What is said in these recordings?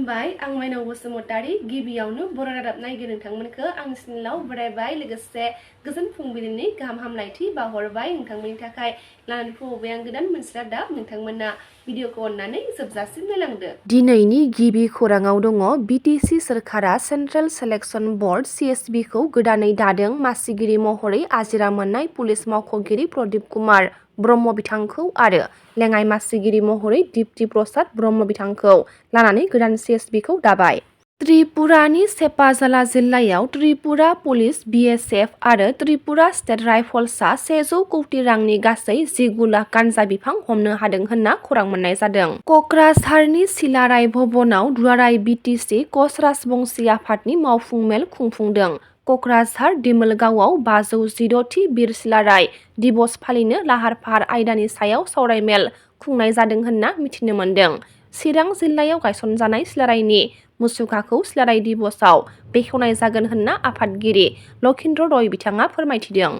खुलुमबाय आं माइनाव बसुमतारी गिबियावनो बर' रादाब नायगिरि नोंथांमोनखौ आंनि चेनेलाव बरायबाय लोगोसे गोजोन फुंबिलिनि गाहाम हामलायथि बावहरबाय नोंथांमोननि थाखाय लानानै फैबाय आं गोदान मोनसे रादाब नोंथांमोना भिडिअखौ अननानै जोबजासिम नायलांदो। दिनैनि गिबि खौराङाव दङ बिटिसि सोरखारा सेन्ट्रेल सेलेक्शन बोर्ड CSB खौ गोदानै दादों मासिगिरि महरै आजिरा मोननाय पुलिस मावख'गिरि प्रदीप कुमार ब्रह्म बिथांखौ आरो लेङाइ मासिगिरि महरै दीप्ति प्रसाद ब्रह्म बिथांखौ लानानै गोदान CSB खौ दाबाय। त्रिपुरानि सेपाजाला जिल्लायाव त्रिपुरा पुलिस BSF आरो त्रिपुरा स्टेट राइफल्सआ 100 कौटि रांनि गासै 10 लाख गान्जा बिफां हमनो हादों होनना खौरां मोननाय जादों। कक्राझारनि सिलाराय भवनाव दुलाराय BTC कच राजबंसि आफादनि मावफुं मेल खुंफुंदों। कक्राझार दिमोलगावआव 516थि बिर सिलाराय दिबस फालिनो लाहार फाहार आयदानि सायाव सावरायमेल खुंनाय जादों होनना मिथिनो मोन्दों। चिरां जिल्लायाव गायसनजानाय सिलारायनि मुसुखाखौ सिलाराय दिबसआव बेखेवनाय जागोन होनना आफादगिरि लखिन्द्र रय बिथाङा फोरमायथिदों।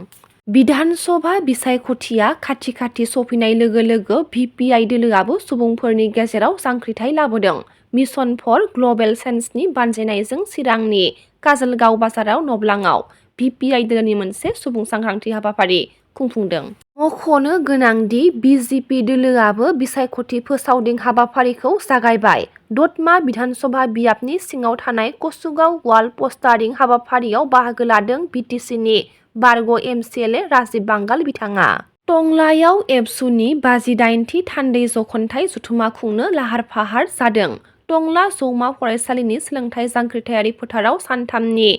बिधान सभा बिसायख'थिया खाथि सफैनाय लोगो लोगो VPI दोलोआबो सुबुंफोरनि गेजेराव जांख्रिथाय लाबोदों। मिशन फर ग्लबेल चेन्जनि बानजायनायजों चिरांनि काजलगाव बाजाराव नबलाङाव VPI दोलोनि मोनसे सुबुं सांग्रांथि हाबाफारि खुंफुंदों। मख'नो गोनांदि BJP दोलोआबो बिसायख'थि फोसावदिं हाबाफारिखौ जागायबाय। दतमा बिधानसभा बियाबनि सिङाव थानाय कसुगाव वाल पस्टारिं हाबाफारियाव बाहागो लादों BTCनि बारग' MCLA राजिब बांगाल बिथाङा। टंलायाव एबसुनि 58थि थान्दै जख'न्थाइ जथुमा खुंनो लाहार फाहार जादों। टंला जौमा फरायसालिनि सोलोंथाइ जांख्रिथायारि फोथाराव सानथामनि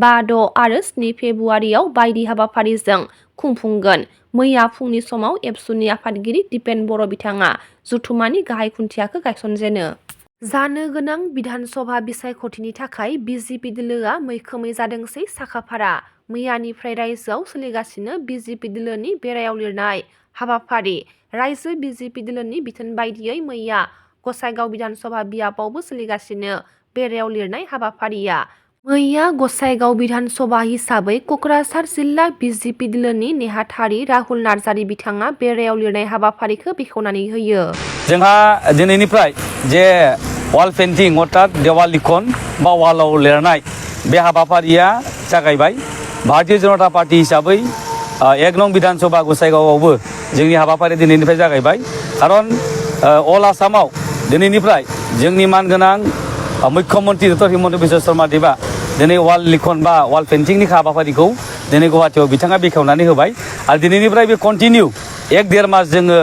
5, 6 आरो 7 फेब्रुवारियाव बायदि हाबाफारिजों खुंफुंगोन। मैया फुंनि समाव एबसुनि आफादगिरि दिपेन बर' बिथाङा जथुमानि गाहाय खुन्थियाखौ गायसनजेनो। जानो गोनां बिधानसभा बिसायख'थिनि थाखाय BJP दोलोआ मैखोमै जादोंसै साखाफारा। मैयानिफ्राय रायजोआव सोलिगासिनो BJP दोलोनि बेरायाव लिरनाय हाबाफारि। रायजो BJP दोलोनि बिथोन बायदियै मैया गसाइगाव बिधानसभा बियाबावबो सोलिगासिनो बेरायाव लिरनाय हाबाफारिया। मैया गसाइगाव बिधानसभा हिसाबै कक्राझार जिल्ला BJP दोलोनि नेहाथारि राहुल नार्जारि बिथाङा बेरायाव लिरनाय हाबाफारिखौ बेखेवनानै होयो। जोंहा दिनैनिफ्राय जे वाल पेन्टिं अर्थात देवाल लिखन बा वालाव लिरनाय बे हाबाफारिया जागायबाय। भारतीय जनता पार्टी हिसाबै 1 नं बिधानसभा गसाइगावआवबो जोंनि हाबाफारि दिनैनिफ्राय जागायबाय। खारन अल आसामाव दिनैनिफ्राय जोंनि मानगोनां मुख्यमन्त्री डक्टर हिमन्त बिश्व शर्मा देबा दिनै वाल लिखन बा वाल पेन्टिंनि हाबाफारिखौ दिनै गुवाहाटीआव बिथाङा बेखेवनानै होबाय। आरो दिनैनिफ्राय बे कन्टिनिउ 1-1.5 मास जोङो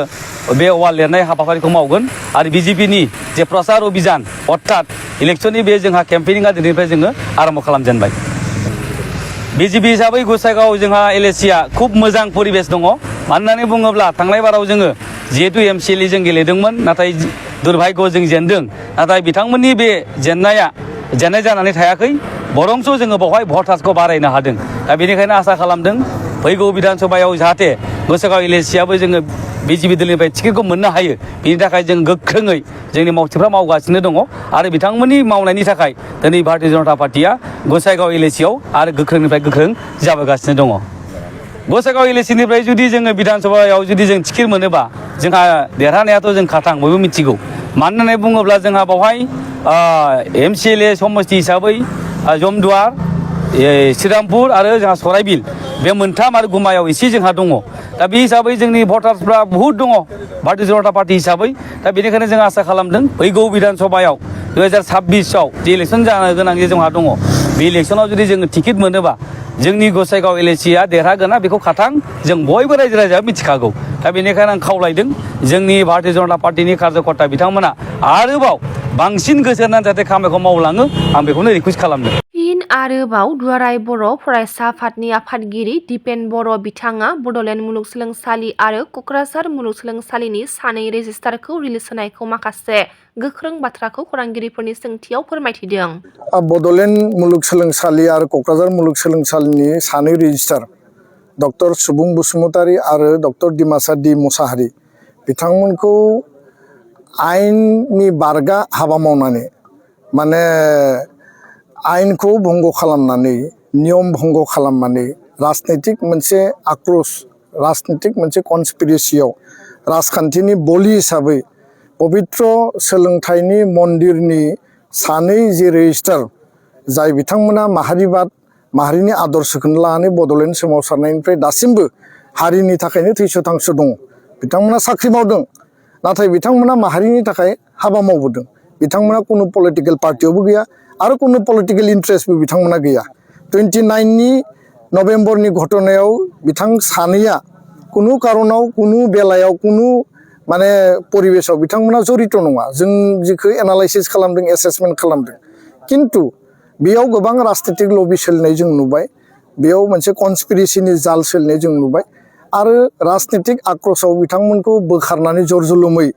बे वाल लिरनाय हाबाफारिखौ मावगोन। आरो BJPनि जे प्रचार अभियान अर्थात इलेक्शननि बे जोंहा केम्पेनिंआ दिनैनिफ्राय जोङो आरम्भ खालामजेनबाय। BJP हिसाबै गसाइगाव जोंहा LACआ खुब मोजां परिबेस दङ। मानो होननानै बुङोब्ला थांनाय बाराव जोङो जिहेतु MCLA जों गेलेदोंमोन नाथाय दुर्भाग्य जों जेनदों। नाथाय बिथांमोननि बे जेननाय जानानै थायाखै। बरंस जोङो बेवहाय भटार्सखौ बारायनो हादों। दा बेनिखायनो आसा खालामदों फैगौ बिधानसभायाव जाहाथे गसाइगाव LACआबो जोङो BJP दोलोनिफ्राय टिकेटखौ मोननो हायो। बेनि थाखाय जों गोख्रोङै जोंनि मावथिफ्रा मावगासिनो दङ। आरो बिथांमोननि मावनायनि थाखाय दिनै भारतीय जनता पार्टीआ गसाइगाव LACआव आरो गोख्रोंनिफ्राय गोख्रों जाबोगासिनो दङ। गसाइगाव LACनिफ्राय जुदि जोङो बिधानसभायाव जुदि जों टिकेट मोनोबा जोंहा देरहानायाथ' जों खाथां बयबो मिथिगौ। मानो होननानै बुङोब्ला जोंहा बेवहाय MCLA समस्ति हिसाबै जमदुवार, श्रीरामपुर आरो जोंहा सराइबिल बे मोनथाम आरो गुमायाव एसे जोंहा दङ। दा बे हिसाबै जोंनि भटार्सफ्रा बहुद दङ भारतीय जनता पार्टी हिसाबै। दा बेनिखायनो जों आसा खालामदों फैगौ बिधानसभायाव 2026आव जे इलेक्सन जानो गोनां जे जोंहा दङ बे इलेक्सनाव जुदि जोङो टिकेट मोनोबा जोंनि गसाइगाव LACआ देरहागोना बेखौ खाथां जों बयबो रायजो राजाया मिथिखागौ। दा बेनिखायनो आं खावलायदों जोंनि भारतीय जनता पार्टीनि कार्यकर्ता बिथांमोना आरोबाव बांसिन गोसो होनानै जाहाथे खामानिखौ मावलाङो आं बेखौनो रिकुवेस्ट खालामदों। फिन आरोबाव दुलाराय बर' फरायसा आफादनि आफादगिरि दिपेन बर' बिथाङा बड'लेण्ड मुलुगसोलोंसालि आरो कक्राझार मुलुगसोलोंसालिनि सानै रेजिस्टारखौ रिलिज होनायखौ माखासे गोख्रों बाथ्राखौ खौरांगिरिफोरनि सोंथियाव फोरमायथिदों। बड'लेण्ड मुलुगसोलोंसालि आरो कक्राझार मुलुगसोलोंसालिनि सानै रेजिस्टार डक्टर सुबुं बसुमतारी आरो डक्टर डिमासा डि मुसाहारि बिथांमोनखौ आयेननि बारगा हाबा मावनानै माने आयेनखौ भंग खालामनानै नियम भंग खालामनानै राजनैतिक मोनसे आक्रोश राजनैतिक मोनसे कनस्पिरेसियाव राजखान्थिनि बलि हिसाबै पबित्र सोलोंथाइनि मन्दिरनि सानै जे रेजिस्टार जाय बिथांमोना माहारिबाद माहारिनि आदर्शखौनो लानानै बड'लेण्ड सोमावसारनायनिफ्राय दासिमबो हारिनि थाखायनो थैस' थांस' दङ बिथांमोना साख्रि मावदों नाथाय बिथांमोना माहारिनि थाखाय हाबा मावबोदों बिथांमोना कुनु पलिटिकेल पार्टियावबो गैया आरो कुनु पलिटिकेल इन्ट्रेस्टबो बिथांमोना गैया 29 नभेम्बरनि घटनायाव बिथां सानैया कुनु कारनाव कुनु बेलायाव कुनु माने परिबेशाव बिथांमोना जरित नङा जों जिखौ एनालाइसिस खालामदों एसेसमेन्ट खालामदों किन्तु बेयाव गोबां राजनीतिक लबि सोलिनाय जों नुबाय बेयाव मोनसे कनस्पिरेसिनि जाल सोलिनाय जों नुबाय आरो राजनीतिक आक्रोशाव बिथांमोनखौ बोखारनानै जरजुलुमै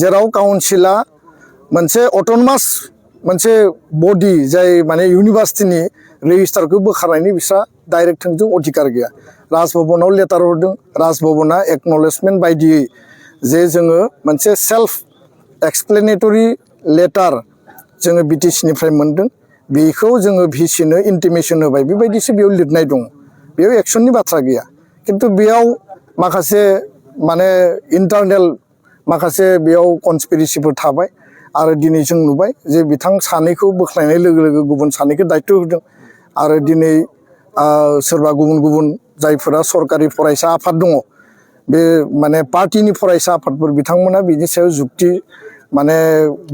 जेराव काउन्सिला मोनसे अट'नमास मोनसे बडि जाय माने इउनिभार्सिटिनि रेजिस्टारखौ बोखारनायनि बिस्रा डाइरेक्ट थोंजों अधिकार गैया राजभवनाव लेटार हरदों राजभवना एक्न'लेजमेन्ट बायदियै जे जोङो मोनसे सेल्फ एक्सप्लेनेटरि लेटार जोङो बिटिसिनिफ्राय मोनदों बेखौ जोङो भिसिनो इन्टिमेसन होबाय बेबायदिसो बेयाव लिरनाय दङ बेयाव एक्सननि बाथ्रा गैया किन्तु बेयाव माखासे माने इन्टारनेल माखासे बेयाव कनस्पिरेसिफोर थाबाय आरो दिनै जों नुबाय जे बिथां सानैखौ बोख्लायनाय लोगो लोगो गुबुन सानैखौ दायित्व होदों आरो दिनै सोरबा गुबुन गुबुन जायफोरा सरकारि फरायसा आफाद दङ बे माने पार्टिनि फरायसा आफादफोर बिथांमोना बिनि सायाव जुक्ति माने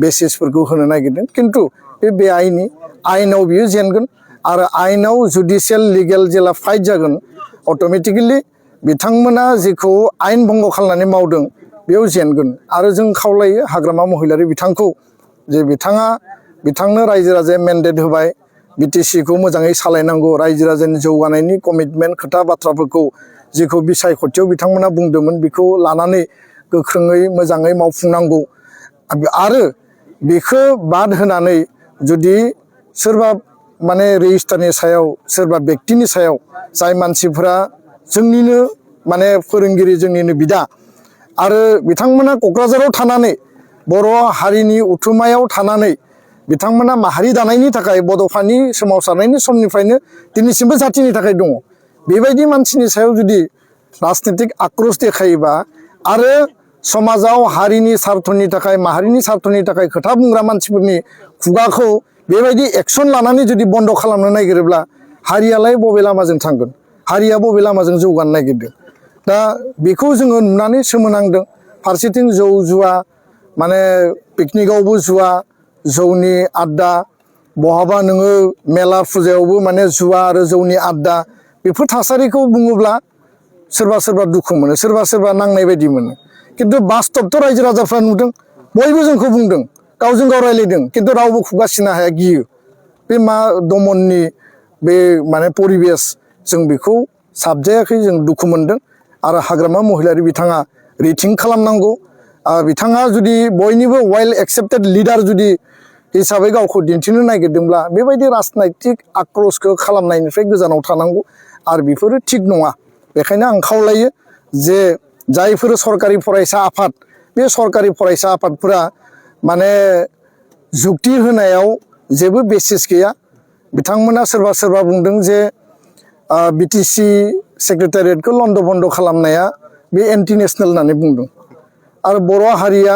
बेसिसफोरखौ होनो नागिरदों किन्तु बे आइननि आइनाव बियो जेनगोन आरो आइनाव जुडिशियेल लिगेल जेला फाइट जागोन अट'मेटिकेलि बिथांमोना जेखौ आइन भंग खालामनानै मावदों बेयाव जेनगोन आरो जों खावलायो हाग्रामा महिलारि बिथांखौ जे बिथांनो रायजो राजाया मेन्डेट होबाय बिटिसिखौ मोजाङै सालायनांगौ रायजो राजानि जौगानायनि कमिटमेन्ट खोथा बाथ्राफोरखौ जेखौ बिसायख'थियाव बिथांमोना बुंदोंमोन बेखौ लानानै गोख्रोङै मोजाङै मावफुंनांगौ आरो बेखौ बाद होनानै जुदि सोरबा माने रेजिस्टारनि सायाव सोरबा व्यक्तिनि सायाव जाय मानसिफोरा जोंनिनो माने फोरोंगिरि जोंनिनो बिदा आरो बिथांमोना क'क्राझाराव थानानै बर' हारिनि उथुमायाव थानानै बिथांमोना माहारि दानायनि थाखाय बड'फानि सोमावसारनायनि समनिफ्रायनो दिनैसिमबो जातिनि थाखाय दङ बेबायदि मानसिनि सायाव जुदि राजनीतिक आक्रोश देखायोबा आरो समाजाव हारिनि सार्थनि थाखाय माहारिनि सार्थनि थाखाय खोथा बुंग्रा मानसिफोरनि खुगाखौ बेबायदि एक्सन लानानै जुदि बन्द खालामनो नागिरोब्ला हारियालाय बबे लामाजों थांगोन हारिया बबे लामाजों जौगानो नागिरदों दा बेखौ जोङो नुनानै सोमोनांदों फारसेथिं जौ जुवा माने पिकनिकआवबो जुवा जौनि आड्डा बहाबा नोङो मेला फुजायावबो माने जुवा आरो जौनि आड्डा बेफोर थासारिखौ बुङोब्ला सोरबा सोरबा दुखु मोनो सोरबा सोरबा नांनाय बायदि मोनो किन्तु बास्तबथ' रायजो राजाफ्रा नुदों बयबो जोंखौ बुंदों गावजों गाव रायलायदों किन्तु रावबो खुगा सिनो हाया गियो बे मा दमननि बे माने परिबेस जों बेखौ साबजायाखै जों दुखु मोनदों आरो हाग्रामा महिलारि बिथाङा रिथिं खालामनांगौ बिथाङा जुदि बयनिबो वेल एक्सेप्टेड लिडार जुदि हिसाबै गावखौ दिन्थिनो नागिरदोंब्ला बेबायदि राजनैतिक आक्रोशखौ खालामनायनिफ्राय गोजानाव थानांगौ आरो बेफोरो थिग नङा बेखायनो आं खावलायो जे जायफोर सरकारि फरायसा आफाद बे सरकारि फरायसा आफादफोरा माने जुक्ति होनायाव जेबो बेसिस गैया बिथांमोना सोरबा सोरबा बुंदों जे बिटिसि सेक्रेटारियेटखौ लन्ड' बन्द खालामनाया बे एन्टि नेसनेल होननानै बुंदों आरो बर' हारिया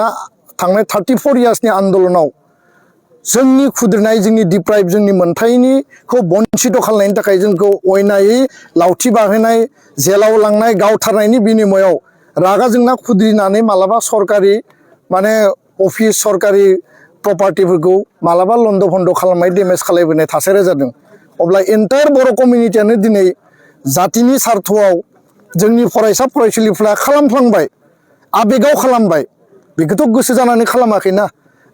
थांनाय 34 इयार्सनि आन्दलनाव जोंनि खुद्रिनाय जोंनि डिप्राइभ जोंनि मोनथायनिखौ बन्सित खालामनायनि थाखाय जोंखौ अयनायै लावथि बाहोनाय जेलाव लांनाय गावथारनायनि बिनिमयाव रागा जोंना खुद्रिनानै मालाबा सरकारि माने अफिस सरकारि प्रपार्टिफोरखौ मालाबा लन्ड' भन्द खालामनाय डेमेज खालामबोनाय थासारिया जादों अब्ला एन्टायार बर' कमिउनिटियानो दिनै जातिनि सार्थआव जोंनि फरायसा फरायसुलिफ्रा खालामफ्लांबाय आबेगाव खालामबाय बेखौथ' गोसो जानानै खालामाखैना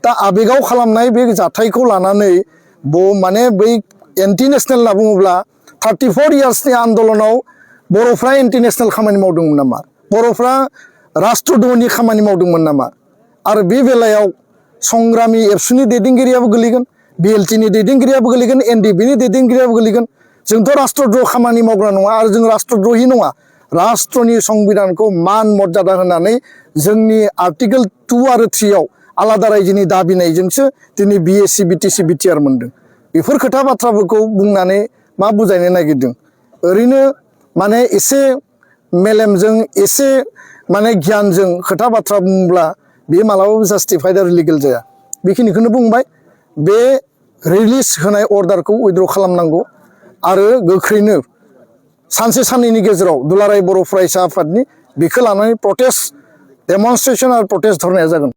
दा आबेगाव खालामनाय बे जाथायखौ लानानै माने बै एन्टि नेसनेल होनना बुङोब्ला 34 इयार्सनि आन्दलनाव बर'फ्रा एन्टि नेसनेल खामानि मावदोंमोन नामा बर'फ्रा राष्ट्रद्रहनि खामानि मावदोंमोन नामा आरो बे बेलायाव संग्रामि एबसुनि दैदेनगिरियाबो गोलैगोन बिएलटिनि दैदेनगिरियाबो गोलैगोन एनडिबिनि दैदेनगिरियाबो गोलैगोन जोंथ' राष्ट्रद्रह खामानि मावग्रा नङा आरो जों राष्ट्रद्रहि नङा राष्ट्रनि संबिधानखौ मान मर्यादा होनानै जोंनि आर्टिकेल 2 आरो 3 आव आलादा रायजोनि दाबिनायजोंसो दिनै बिएसि बिटिसि बिटिआर मोनदों बेफोर खोथा बाथ्राफोरखौ बुंनानै मा बुजायनो नागिरदों ओरैनो माने एसे मेलेमजों एसे माने गियानजों खोथा बाथ्रा बुंब्ला बे मालाबाबो जास्टिफाइड आरो लिगेल जाया बेखिनिखौनो बुंबाय बे रिलिज होनाय अर्डारखौ उइथड्र खालामनांगौ आरो गोख्रैनो सानसे साननैनि गेजेराव दुलाराय बर' फरायसा आफादनि बेखौ लानानै प्रटेस्ट डेमनस्ट्रेसन आरो प्रटेस्ट धरनाया जागोन।